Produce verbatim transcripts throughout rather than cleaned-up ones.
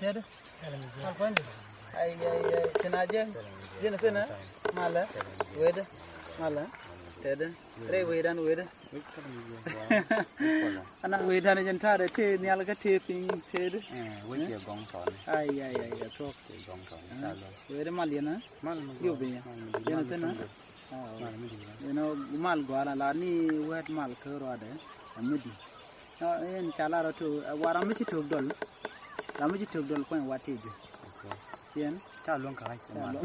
Tɛdɛ. Mal kuany di. Ai, ai, ai, cina jɛ. Jɛ ni thin ɛ. Malɛ. Wedɛ. Malɛ. Tɛdɛ. Rɛy wecdan wedɛ. Ana wecdan jɛn ta̱rɛ tëë nhial kä tëë piny tëëdɛ. Ai, ai, ai, ai, tuɔk. Wedɛ mal yɛn ɛ. Yop inyɛ. Jɛ ni thin ɛ. Inɔ mal gɔaa la ni wɛt mal kä ruadɛ. Ɛ mi di. Ɛn ca lar ɔ tok, ɛ, wa ram mi ci tok dɔl. Ram mi ci tok dɔl kuany wa tëë jɛ. Ciɛn. Ca luɔŋ ka ɣac. Ca luɔŋ.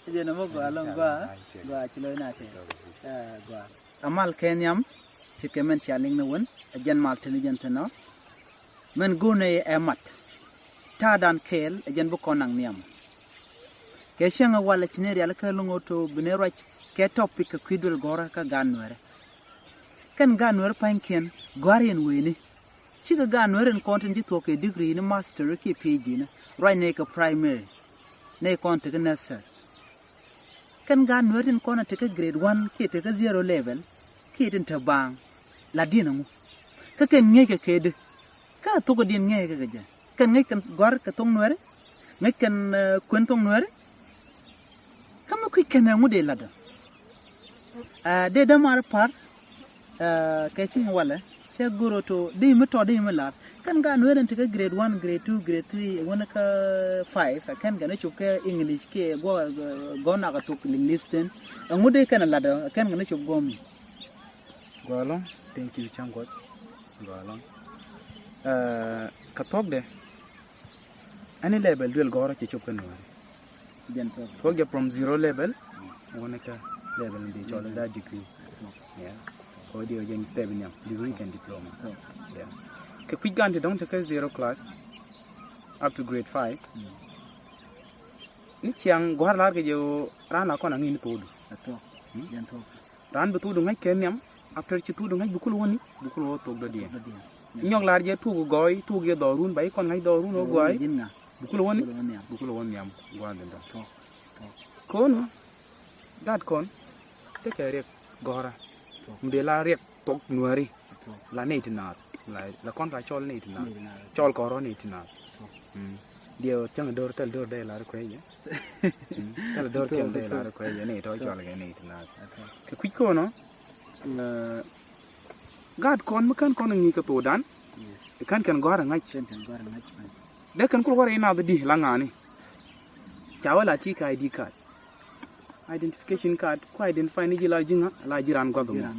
Jɛ ni mɔ gɔaa lɔŋ gɔaa. Gɔaa ci lɔc na tëë. Ɛ, gɔaa. Ɛ mal kɛ nhiam. Ci kɛ mɛn cia liŋ ni wen. Ɛ jɛn mal tini jɛn thin ɔ. Mɛn go̱o̱nɛ ɛ mat. Ta̱a̱dan kɛɛl ɛ jɛn bi kɔn naŋ nhiam. Kɛ cäŋ ɛ walɛ ci ni rial kä lo̱ŋ ɣöö to̱ bi ni ruac kɛ topic kɛ kui̱ duël gɔ̱rä kä gaat nuɛrɛ. Kɛn gaat nuɛrɛ pa̱nykiɛn gɔ̱a̱r yɛn wëëni. Cikɛ gaat nuɛrɛ in kɔn tin ci thuɔ̱k kɛ degree ni master kiɛ P H D ni ruac nɛy kɛ primary. Nɛy kɔn tekɛ nursery. Kɛn gaat nuɛr tin kɔn a tekä grade one kiɛ tekä zero level kiɛ tin te baaŋ. La diɛn aŋu? Kä kɛn ŋi̱eec kɛ kɛ di? Kä a thok diɛn ŋi̱eec kɛ kɛ jɛ? Kɛn ŋi̱eec kɛn gɔ̱a̱r kɛ thok nuɛri? Ŋi̱eec kɛn, eh, kuën thok nuɛri? Kä mi kui̱c kɛn aŋu dee latdä? Ah, dee dämaar pa̱r, ah, kɛ ciŋ walɛ cɛ go̱r ɣöö to̱ di mi tɔt di mi lar. Kɛn gaat nuɛɛr in ti kä grade one, grade two, grade three, wän kä five, ɛ kɛn kɛn cop kɛ English kiɛ guɔ, guɔ nak a thok English thin. Ɛŋu di kɛn lat ɛ kɛn kɛn cop guɔ mi? Guɔ lɔŋ, thank you, cäŋ guɔc. Guɔ lɔŋ. Ah, kɛ thuɔkdɛ, any level duel gɔ̱rä cɛ cop kä nuɛɛri. Tuɔk jɛ from zero level wä ni kä level in di cɔl da degree. Yeah. Kɔ di jɛ step in yam degree kɛn diploma. Yeah. Kɛ kui̱ gan ti dɔŋ ti kä zero class up to grade five. Ni ciaŋ gua̱r lar kɛ jɛ ran la kɔn a ŋi̱n thodu. Ran bi thodu ŋa̱c kɛ nhiam. After ci thuk di ŋa̱c bi kul wäni, bi kul wä thok dɔ̱diɛn. Nyɔk lar jɛ thuk gɔɔy, thuk yɛ dhɔrun, ba yi kɔn ŋa̱c dhɔrun wä gɔɔy. Bi kul wäni, bi kul wä nhiam gua̱a̱th in dɔ̱ŋ. Ko̱nu gat kɔn tekɛ riɛk gɔ̱rä. Mi dee la riɛk thok nuääri. La nɛy ti naath, la, la kɔn ka cɔl nɛy ti naath. Cɔl kɔn rɔ nɛy ti naath. Mm. Diɛ cäŋ dor, thil dor dee lar kuɛ jɛ. Mm. Thil dor kiɛn dee lar kuɛ jɛ nɛy tɔ cɔl kɛ nɛy ti naath. Kɛ kui̱c ko̱nɔ, eh, gaat kɔn mi kän kɔn ŋi̱i̱c kɛ thokdan. Kän kɛn gɔ̱a̱r ɛ ŋa̱c. Dee kɛn kul wärɛ inath di la ŋa̱a̱ni. Ca wä la ti kɛ I D card. Identification card, ku identify ni ji̱ la ji̱ ŋa, la ji̱ ran gua̱th mɔ.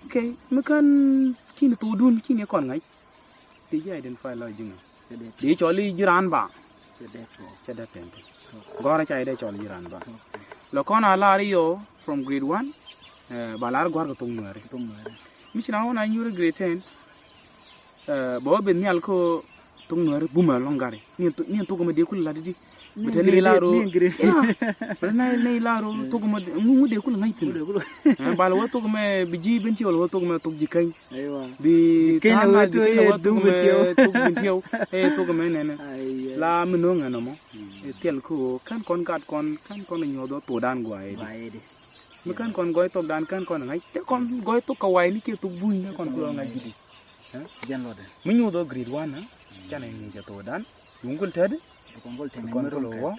Okay, mi kän ki̱n thokdun ki̱n i̱ kɔn ŋa̱c. Ti ji̱ identify la ji̱ ŋa. Di cɔl i̱ ji̱ ran ba. Cɛ dee pɛn ti. Gɔ̱rä ca i̱ dee cɔl ji̱ ran ba. Lɔ kɔn a lar i̱ yɔ from grade one, eh, ba lar gɔ̱a̱r kɛ thok nuääri. Mi ci na wä na nyuuri grade ten, eh, ba wä ben nhial kä thok nuääri bumɛ lɔŋ gari. Ni thok, ni thok mɛ dee kul lat di. Bi te ni lar ro. Ya. Bi te ni lar ro thok mɛ ŋu, ŋu dee kul ŋa̱c thin. Eh, ba la wä thok mɛ bi ji̱ ben ti wala wä thok mɛ thok ji̱ käny. Bi kɛn a wä thok mɛ thok ji̱ tiɛw. Eh, thok mɛ nɛnɛ. La mi no̱o̱ŋ ɛn ɔmɔ. Eh, thil kä ɣöö kän kɔn gat kɔn, kän kɔn nyuɔth wä thokdan gua̱a̱ edi. Mi kän kɔn gɔy thokdan kän kɔn ŋa̱c. Te kɔn gɔy thok kɛ way ni kiɛ thok buny ni kɔn kul wä ŋa̱c ji̱ di. Mi nyuth ɔ grade one, canɛ ŋi̱i̱c ɛ thokdan. Yuŋ kul tɛt. Kɔn kul wä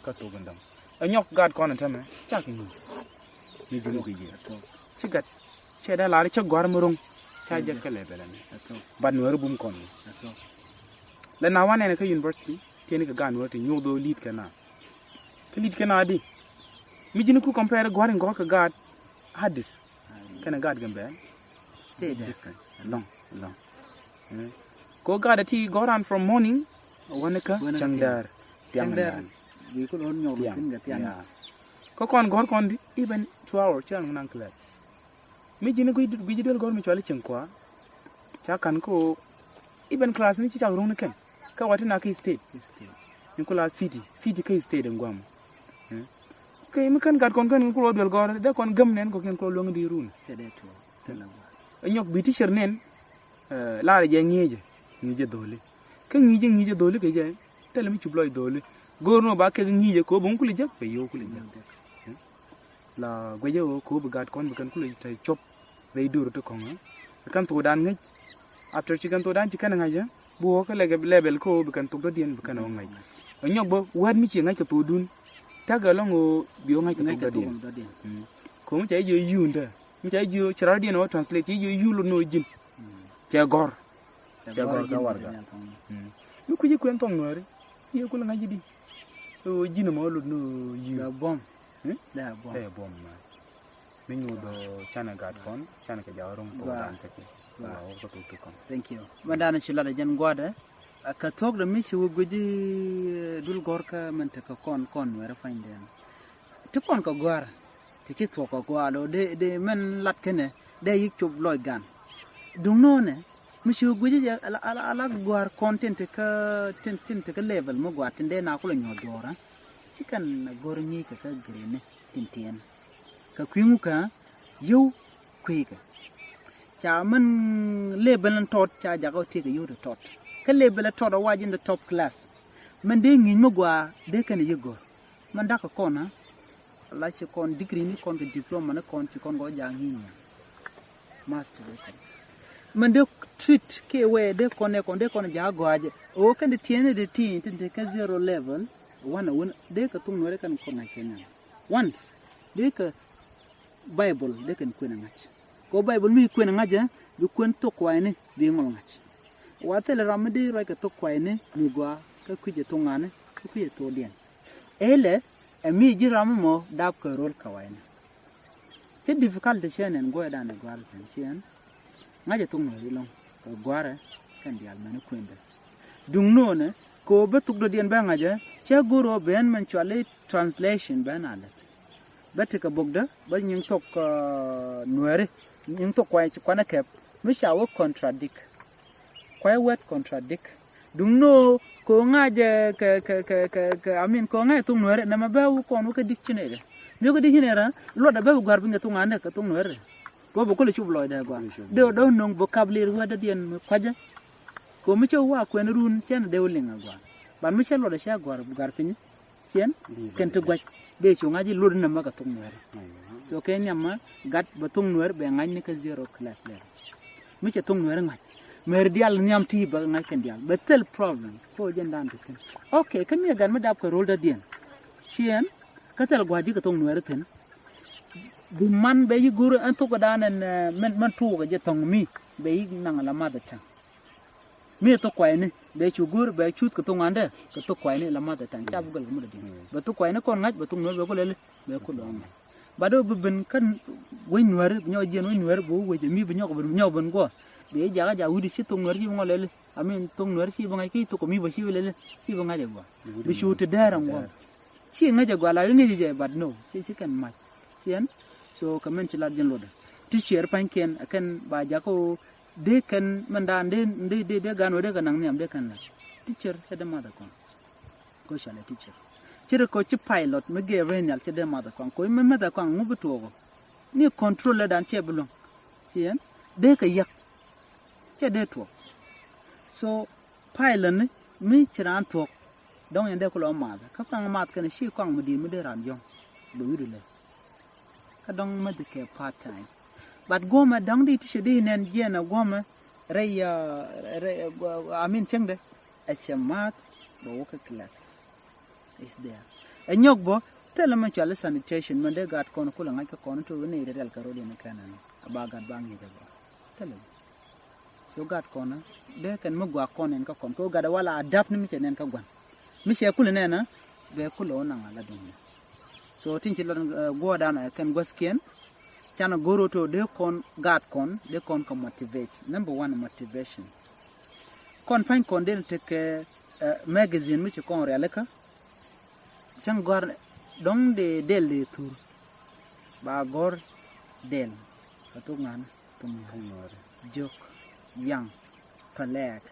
kä thok in dɔ̱ŋ. Ɛ nyɔk gat kɔn in tämɛ cak ŋi̱i̱c. Ni jun kɛ jiɛ. Ci gat cɛ dee lar cä gɔ̱a̱r mi ro̱ŋ. Ca jɛ kɛ lɛ bɛlɛ ni. Bat nuääri bum kɔn ni. Lɛ na wanɛ ni kä university tiɛni kɛ gat nuääri ti nyuth ɔ li̱t kɛ na. Kä li̱t kɛ na di. Mi ji̱n ku compare gɔ̱a̱r in gɔ̱a̱r kɛ gat. Hadis. Kɛnɛ gaat Gambɛl. Ti dɛ. Different. Lɔŋ, lɔŋ. Eh. Ko gaat ti go around from morning. Wani kä cäŋ däär. Thiaŋ däär. Kä kɔn gɔ̱r kɔn di even two hour cä ŋun aŋ clear. Mi ji̱n guic, guic duel gɔ̱r mi cuali cieŋ kua. Ca kan ko even class ni ci cak ruŋ ni kɛn. Kä wati na ki state. Ni kula city, city ki state in guam. Eh. Kɛ mi kän gat kɔn kän kulɔ duel gɔr dee kɔn gäm nɛn kɔ kɛn kulɔ luäŋ di run. Cɛ dee tuɔ. Tɛ la gua. Ɛ nyɔk bi ti cɛr nɛn. Ɛ, lar jɛ ŋi̱i̱cɛ. Ŋi̱i̱cɛ dholi. Kä ŋi̱i̱cɛ ŋi̱i̱cɛ dholi kɛ jɛ. Tɛlɛ mi cup lɔc dholi. Go̱o̱r nɔ ba kɛk ŋi̱i̱cɛ kɛ ɣöö bi ŋu kulɛ jek kɛ yio̱w kulɛ jek. La guecɛ ɣöö kɛ ɣöö bi gat kɔn bi kɛn kulɛ tɛ cop. Rɛy do̱r ti kɔŋä. Kɛn thokdan ŋäc. After ci kɛn thokdan ci kɛn ŋa̱c ɛ bi wä kä lɛkɛ level kä ɣöö bi kɛn thok dɔ̱diɛn bi kɛn ɣä ŋa̱c. Ɛ nyɔk bä wɛ̈t mi ci ŋa̱c kɛ thokdun. Tɛkɛ lɔŋ ɣöö bi wä ŋa̱c kɛ thok dɔ̱diɛn. Kɛ ɣöö mi ca ji̱ jiö yundä mi ca ji̱ jiö ci rɔ̱diɛn ɣä translate ci jiö yun lot ni ɣä ji̱n. Cɛ gɔ̱r. Cɛ gɔ̱r kä warɛgak. Mi kui̱ci kuɛn thɔŋ nuääri. Yɛ kulɛ ŋa̱c ji̱ di. Ɣöö ji̱n ɛmɔ lot ni ɣä yun. Dee buɔ̱m. Dee buɔ̱m. Dee buɔ̱m ma. Mi nyuuth ɔ canɛ gat kɔn canɛ kɛ jakä ro̱ŋ thokdan kä ci. Wä kä thok ti kɔn. Thank you. Mɛ danɛ ci lat ɛ jɛn gua̱dɛ. Ɛ kɛ thuɔ̱kdɛ mi ci wä gui̱ci dul gɔ̱rkä mɛn tekɛ kɔn kɔn nuɛrɛ pa̱nydɛn. Ti kɔn kɛ gua̱r ti ci thuɔ̱k kɛ gua̱r lɔ dee dee mɛn lat kɛnɛ dee yik cop lɔc gan. Duŋ nöönɛ mi ci wä gui̱ci jɛ ala ala gua̱r kɔn tin tekɛ tin tin tekɛ level mi gua̱r tin dee na kulɛ nyuɔ̱th duɔ̱ɔ̱rä. Ci kɛn a go̱r ŋi̱i̱c kɛ kä grini. Tin tiɛn. Kɛ kui̱ ŋukä yio̱w kui̱kɛ. Ca mɛn level in tɔt ca jakä wä tiekɛ yio̱w ti tɔt. Kä level in tɔt a wa ji̱n the top class. Mɛn dee ŋi̱i̱c mi gua dee kɛn a yi go̱r. Mɛn dakä kɔn a la ci kɔn degree ni kɔn kɛ diploma ni kɔn ci kɔn gɔ ja̱ ŋi̱i̱c ni. Master dee kɔn. Mɛn dee treat kiɛ wee dee kɔn ɛ kɔn dee kɔn ja̱ gɔ̱a̱jɛ. O kɛn dee tiɛn ni dee ti̱i̱n tin te kä zero level. Wan a wun dee kɛ thuk nuɔri kɛn kɔn ŋa̱c kɛ ŋa̱c. Once dee kɛ Bible dee kɛn kuën a ŋa̱c. Kɛ Bible mi kuën a ŋa̱c ɛ bi kuën thok kuayni bi ŋɔl ŋa̱c. Wa thilɛ ram mi dee ruac kɛ thok kuayni mi gua kä kui̱c ɛ thok ŋa̱ni kä kui̱c ɛ thok diɛn. Elɛ ɛ mi ji̱ ram mɔ dap kɛ rol kɛ wayni. Cä difficulty cɛ nɛn guɔyɛ dan ɛ guar kɛn ciɛn. Ŋa̱cɛ thok nuɔ̱ɔ̱ri lɔ̱ŋ kɛ guarɛ kɛn diaal mɛn kuendɛ. Duŋ nuɔ̱ɔ̱nɛ kɛ ɣöö bä thok dɔ̱diɛn bä ŋa̱cɛ cä go̱r ɣöö ben mɛn cuali translation ben a lät. Bä tekɛ bokdä bä nyiŋ thok nuɛɛri nyiŋ thok kuay ci kuanɛ kɛp mi ca wä contradict. Kuay wɛt contradict. Duŋ nuɔ̱ɔ̱ kɛ ɣöö ŋa̱cɛ kɛ kɛ kɛ kɛ kɛ amin kɛ ɣöö ŋa̱cɛ thok nuɛɛri nɛmɛ bä wä kɔn wä kä dictionary. Mi wä kä dictionary luɔtdɛ bä bi gua̱r bi ŋɛ thok ŋa̱cɛ kɛ thok nuɛɛri. Kɛ ɣöö bɛ kulɛ cup lɔcdɛ gɔaa. Dee dee no̱o̱ŋ vocabulary wä dɔ̱diɛn mi kuacä. Kɛ ɣöö mi cä wä a kuɛn run cɛn dee wä liŋ a gɔaa. Ban mi cä luɔt a cä gɔ̱a̱r gua̱r piny. Ciɛn kɛn ti gua̱c dee cu ŋa̱c i̱ luɔt inɛ mɛ kɛ thok nuɛɛri. So kɛ nhiam ma gat bɛ thok nuɛɛri bɛ ŋa̱cni kä zero class level. Mi cɛ thok nuɛɛri ŋa̱c mɛri diaal nhiam ti bɛ ŋa̱c kɛn diaal bɛ thil problem. Kɛ ɣöö jɛn dan ti thi̱n. Ok kä mi ɛ gat mi dap kɛ rol dɔ̱diɛn. Ciɛn kä thil gua̱c ji̱ kɛ thok nuɛɛri thi̱n. Bi man bɛ yi go̱r ɛn thok dan ɛn mɛn mɛn tuukɛ jɛ thɔŋ mi bɛ yi naŋ la math ɛ tɛŋ. Mi thok kuayni bɛ cu go̱r bɛ cuth kɛ thok ŋandɛ kɛ thok kuayni la math ɛ tɛŋ ca bi gɔl kɛ mut ɛ di̱n bɛ thok kuayni kɔn ŋa̱c bɛ thok nuɛɛri bɛ kulɛ li bɛ kulɛ ŋa̱c. Bat dee bi ben kä wec nuɛɛri bi nyɔk jiɛn wec nuɛɛri bi wec mi bi nyɔk ben nyɔk ben guɔ. Bɛ yi jakä jak wi̱cdu ci thok nuɛɛri ci bi ŋɔ lɛli. Amin thok nuɛɛri ci bi ŋa̱c ki thok kɛ mi bä ci bi lɛli ci bi ŋa̱c ɛ guɔ. Bi cu ti dɛɛr ɛn guɔ. Ci ŋäcɛ gɔaa la ŋäcɛ jɛ but no ci ci kɛn mac. Ciɛn so kɛ mɛn ci lat jɛn luɔtdä. Ti ciɛr pa̱nykiɛn ɛ kɛn ba jakä ɣöö dee kɛn mɛn daan dee dee dee dee gan ɣöö dee kɛ naŋ nhiam dee kɛn lat. Ti ciɛr cɛ dee math ɛ kɔn. Kɔ cɔalɛ ti ciɛr ci rɛ kɔ ci pilot mi gɛɛ rɛy nhial cɛ dee math ɛ kɔn kɔ mi mɛth ɛ kɔn ŋu bi tuɔɔk ɔ. Ni control lɛ daan ciɛ bi luäŋ. Ciɛn dee kɛ yak. Cɛ dee tuɔɔk. So Pilot ni mi ci raan thuɔ̱k dɔ̱ŋ yɛn dee kulɔ math kä kɔaŋ math kɛn ci kɔaŋ mi di̱i̱t mi dee raan yɔ̱ŋ bɛ wi̱cdu lɛ. Kä dɔ̱ŋ mi dhi kɛ part time. But guɔ̱mɛ dɔ̱ŋ di ti ci di nɛn jiɛn ɛ guɔ̱mɛ rɛy rɛy I mean cieŋdɛ ɛ cɛ math bɛ wä kä class. Is there ɛ nyɔk bä thilɛ mi cɔal i̱ sanitation mɛn dee gat kɔn kulɛ ŋa̱c kä kɔn i̱ tok i̱ nɛy rɛl kɛ rot in i̱ kɛn ɛn ɛ ba gat ba ŋi̱i̱c ɛ bä thilɛ. So gat kɔn dee kɛn mi guak kɔn nɛn kä kɔn kɛ gat wala a dap ni mi cɛ nɛn kä guan. Mi cɛ kul nɛn bɛ kul ɔ naŋ a la duŋ. So tin ci lɔt guɔdan kɛn gua̱thkiɛn. Can a go̱r ɔ to dee kɔn gat kɔn dee kɔn kɛ motivate. Number one motivation. Kɔn pa̱ny kɔn den tekɛ magazine mi ci kɔn rialikä. Cäŋ gɔ̱a̱r dɔ̱ŋ dee del dee thur. Ba gɔ̱r del kɛ thok ŋa̱n thok ŋa̱n jök yaŋ pɛlɛɛk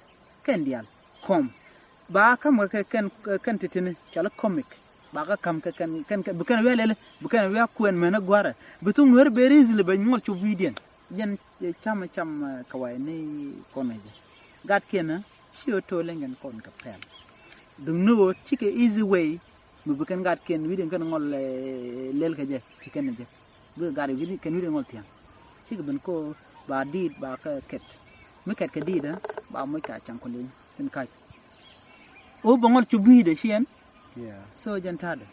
kɛn diaal kɔm. Ba ka̱m kɛ kɛn kɛn titini cɔal i̱ comic. Ba kä kam kɛ kɛn, kɛn, kɛn, bi kɛn wi̱i̱ lɛli, bi kɛn wi̱i̱ kuɛn mɛn ɛ gua̱rɛ. Bi thuŋ Nuɛr ben easily bɛ nyuɔl cop wi̱i̱diɛn. Jɛn, jɛ cam, cam, eh, kɛ way ni kɔn ɛ jɛ. Gatkiɛn, eh, ci ɣä to̱ lɛŋ kɛn kɔn kɛ pɛl. Duŋ ni ɣöö cikɛ easy way, mi bi kɛn gatkiɛn wi̱i̱diɛn kɛn ŋɔl, eh, lɛl kɛ jɛ, ci kɛn ɛ jɛ. Bi kɛ gat wi̱i̱diɛn, kɛn wi̱i̱diɛn ŋɔl thia̱ŋ. Cikɛ ben ko ba diit ba kɛ kɛt. Mi kɛt kɛ diit, eh, ba moc ka caŋ kɔn liŋ. Tin kac. O bä ŋɔl cu bi̱i̱dɛ ciɛn. Yeah. So jɛn ta̱dɛ.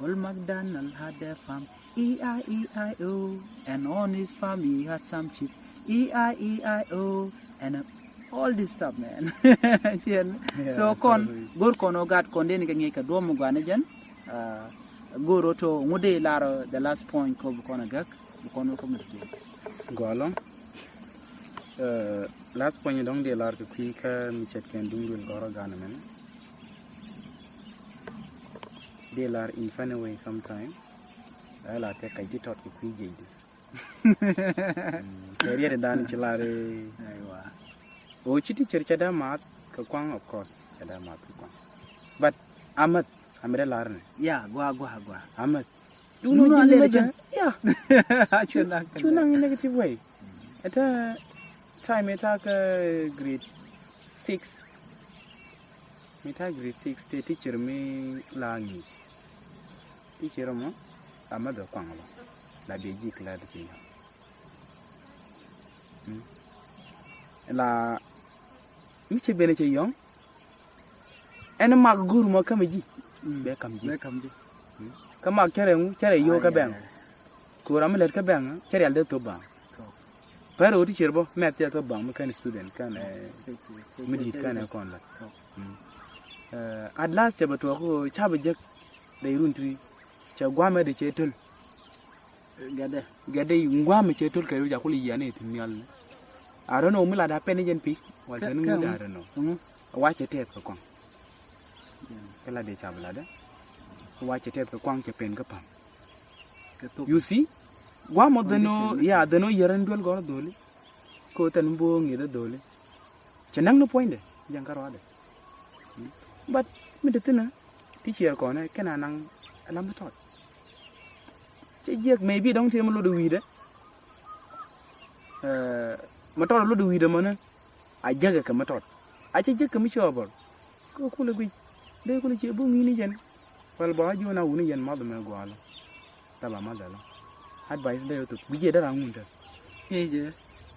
Old MacDonald had a farm, E I E I O, and on his farm he had some sheep, E I E I O, and, uh, all this stuff, man. Ciɛn. Yeah, so kɔn, go̱r kɔn o gat kɔn deni kɛ ŋi̱i̱c kɛ duɔ̱m mi gua̱n ni jɛn. Uh, go̱r o to ŋut dee lar, uh, the last point ko bi kɔn a gäk, bi kɔn o kɔm di tiɛn. Gɔlɔ. Eh, last point dɔŋ dee lar kɛ kui̱ kä mi ce̱tkɛn duŋ duël gɔrɔ ganɛ mɛn. Dee lar in funny way sometime. Ɛ la tɛ kac ti tɔt kɛ kui̱ jiɛc di. Mm, kɛ riɛt dan ci lar. Aiwa. O ci teacher cɛ da math kɛ kuaŋ, of course cɛ da math kɛ kuaŋ. But amɛth, amɛth dee lar ni. Ya, gua, gua, gua. Amɛth. Duŋ nɔ ji̱n mɛth. Ya. Cu naŋ, cu naŋ negative way. Ɛ tɛ time ɛ ta̱a̱ kä grade six. Mi ta̱a̱ grade six tɛ teacher mi la ŋi̱i̱c. Teacher mɔ a mɛth ɛ kuaŋ lɔ. La bɛ ji̱ class ti ci. Mm. La mi cɛ ben cɛ yɔ̱ŋ. Ɛn mak go̱o̱r mɔ kämɛ ji̱. Mm. Bɛ kam ji̱. Bɛ kam ji̱. Mm. Kä mak cärɛ ŋu, cärɛ yio̱o̱ kä bɛŋ. Ai, ai. Ko̱ra mi lät kä bɛŋ, cɛ rial dee thop baŋ. Thop. Pɛr ɣöö ti cier bä, mɛth cɛ thop baŋ mi kɛn student, kɛn, eh, mi di̱i̱t kɛn ɛ kɔn lät. Thop. Mm. Eh, at last cɛ bɛ tuɔɔk ɣöö ca bɛ jek dee run tiri. Cɛ guamɛ dee cɛ töl. Gɛdɛ. Gɛdɛ ŋuam cɛ töl kɛ ru jakul yian i̱ thi̱n nhial ni. I don't know mi la da pɛn i̱ jɛn pi̱. Wal kɛ, kɛ ni ŋu da, I don't know. Ŋu? Wa cɛ tɛth kɛ kɔŋ. Kɛ la de cap la dɛ. Wa cɛ tɛth kɛ kɔŋ cɛ pen kä pam. Kɛ thok. You see? Guam ɔ dhɛn ɔ, condition, ya, dhɛn ɔ yɛrɛ ni duel gɔr dholi. Ko thɛn bo ŋi̱th dholi. Cɛ naŋ ni puɔ̱nydɛ jɛn kä ruadɛ. But mi te thinɛ ti ciɛɛr kɔnɛ kɛn a naŋ alam mi tɔt. Cɛ jiɛk maybe dɔŋ ti mi lot wi̱i̱dɛ. Eh, mi tɔt lot wi̱i̱dɛ mɔnɛ a jiɛkɛ kɛ mi tɔt. A cɛ jiɛk kɛ mi cɔɔbɔr. Kɛ kulɛ guic dee kulɛ ciɛ buk ŋi̱ni jɛn. Wal bɔ a jiɔn a wuni jɛn math mɛ gualɔ. Taba ma dhɛlä. Advice dee thok. Bi jiɛ dee ran ŋun te. I̱ jɛ.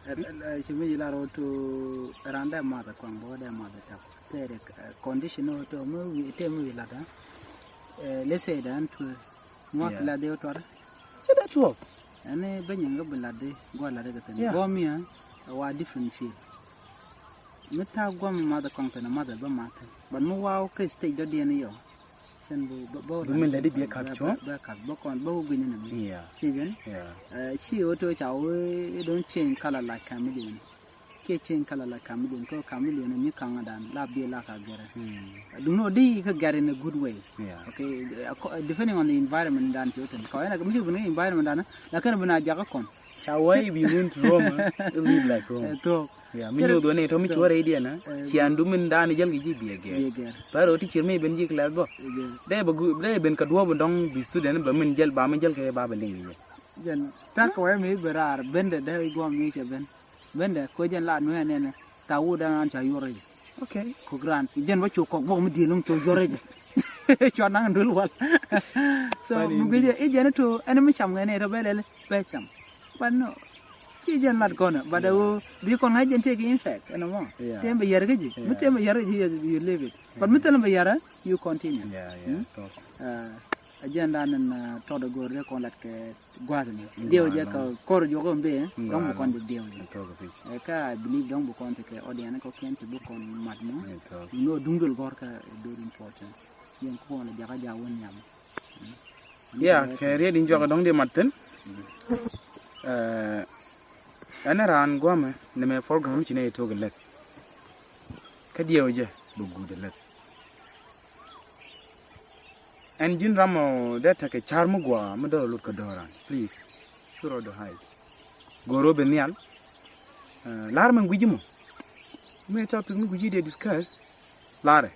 Ɛ, ɛ, ɛ, ci mi ji̱ lar wä to ran dee math kuaŋ bä dee math tap. Tɛɛrɛ, ɛ, condition wä to mi wi, te mi wi lat, ɛ. Ɛ, let's say dan tuɛ. Muak, yeah, lat dee wä tuar. Ci dee tuɔk. Ɛn ni ben nyin kä bi lat dee, gua lat dee kɛ thin. Yeah. Gua mi, ɛ, wa different field. Mi tha̱a̱ guam mi math kuaŋ thin, math bä math. But mi wa wä kä stage dɔ̱diɛn yɔ. Cɛn bi, bi, bi min lɛ di biɛ kap cuɔ̱ŋ. Bɛ kap bä kɔn bä wä gui̱ni ni mi. Yeah. Ci jɛn. Yeah. Ɛ, ci wä to ca wä don't change color like chameleon. Kiɛ change color like chameleon, kɛ chameleon ni mi kaŋ dan la biɛ la ka gɛrɛ. Mm. Duŋni wä di kä gɛrɛ in a good way. Yeah. Okay, ɛ, depending on the environment dan ci wä thin. Kɛ wä in a mi ci bin environment dan la kɛn bin a jakä kɔn. Ca wä i̱ bi wun to Roma, i̱ live like Roma. Ɛ, thok. Yeah, mi nyuuth wä ni tɔ mi cuɔr i̱ diɛn, ɛ, ciandu min da̱a̱n jäl kɛ ji̱ biɛ gɛr. Biɛ gɛr. Pɛr ɣöö ti cier mi ben ji̱ kɛ lɛth bä. Biɛ gɛr. Dee bɛ gu-, dee ben kɛ duɔ̱ɔ̱p dɔ̱ŋ bi student bɛ min jäl ba min jäl kɛ ba bɛ liŋ i̱ jɛ. Jɛn ta̱k kɛ wä mi bɛ raar ben dee dee i̱ guɔ̱m mi cɛ ben. Ben dee ko jɛn la nuɛ nɛnɛ. Tha wut dan an ca yuɔr i̱. Okay. Kok ran. Jɛn bä cu kɔk bok mi diel ŋ cu yuɔr i̱ jɛ. Cua naŋ dul wal. So, funny, mi guic i̱ jɛn to ɛn mi cam ŋɛn i̱ tɔ bɛ lɛl. Bɛ cam. But no. Ci jɛn lat kɔnɛ, but, yeah, ɛ wä bi kɔn ŋa̱c jɛn tëëk in fact ɛn ɛmɔ. Yeah. Tëë bɛ yɛr kä ji̱. Mi, yeah, tëë bɛ yɛr kä ji̱, yes, you leave it. But mi, yeah, thilɛ bɛ yɛr, you continue. Yeah, yeah, hmm? Tɔt. Ɛ, ɛ jɛn dan ɛn, ɛ, tɔt ɛ go̱o̱r dee kɔn lat kɛ gua̱a̱th ni. Gua̱a̱th ni. Diɛw jɛ kɛ kɔr juɔk ɛn bee, mm, dɔ̱ŋ bi kɔn di diɛw jɛ. Tɔt kɛ pi̱c. Ɛ, kä I believe dɔ̱ŋ bi kɔn ti kɛ audience kɔkiɛn ti bi kɔn mat mɔ. Yeah, tɔt. You know, duŋ duel gɔ̱r kɛ very important. Yɛn kɔn lɛ jakä ja̱ wä nhiam. Yeah, kɛ riet in juak dɔ̱ŋ di mat thi̱n. Ɛ, ɛn raan guamɛ ni mɛ program ci nɛ tok lɛth. Kä diɛw jɛ bɛ guut lɛth. Ɛn ji̱n ram ɔ dee tekɛ car mi gua mi dɔr lut kä dɔran. Please. Cu rɔ dɔ hai. Goro bɛ nhial. Ɛ, lar mɛ gui̱ci mɔ. Mɛ topic mi gui̱ci dee discuss. Larɛ.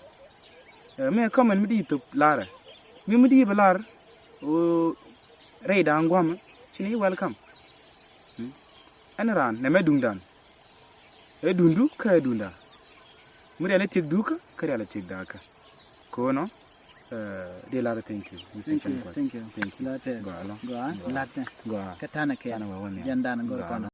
Ɛ, mɛ comment mi di thop larɛ. Mi mi di bɛ lar o rɛy dan guam ci ni welcome. Ɛn ran nɛ mɛ duŋdan. Ɛ dundu kä ɛ dunda. Mi rial ɛ tik dukä kä rial ɛ tik dakä. Kono di lar thank you. Thank you. Thank you. Thank you. Gɔa lɔ. Gɔa lat. Gɔa. Kä tanɛ kɛ. Tanɛ wɛ wɛ ni. Jɛn dan gɔr kɔn.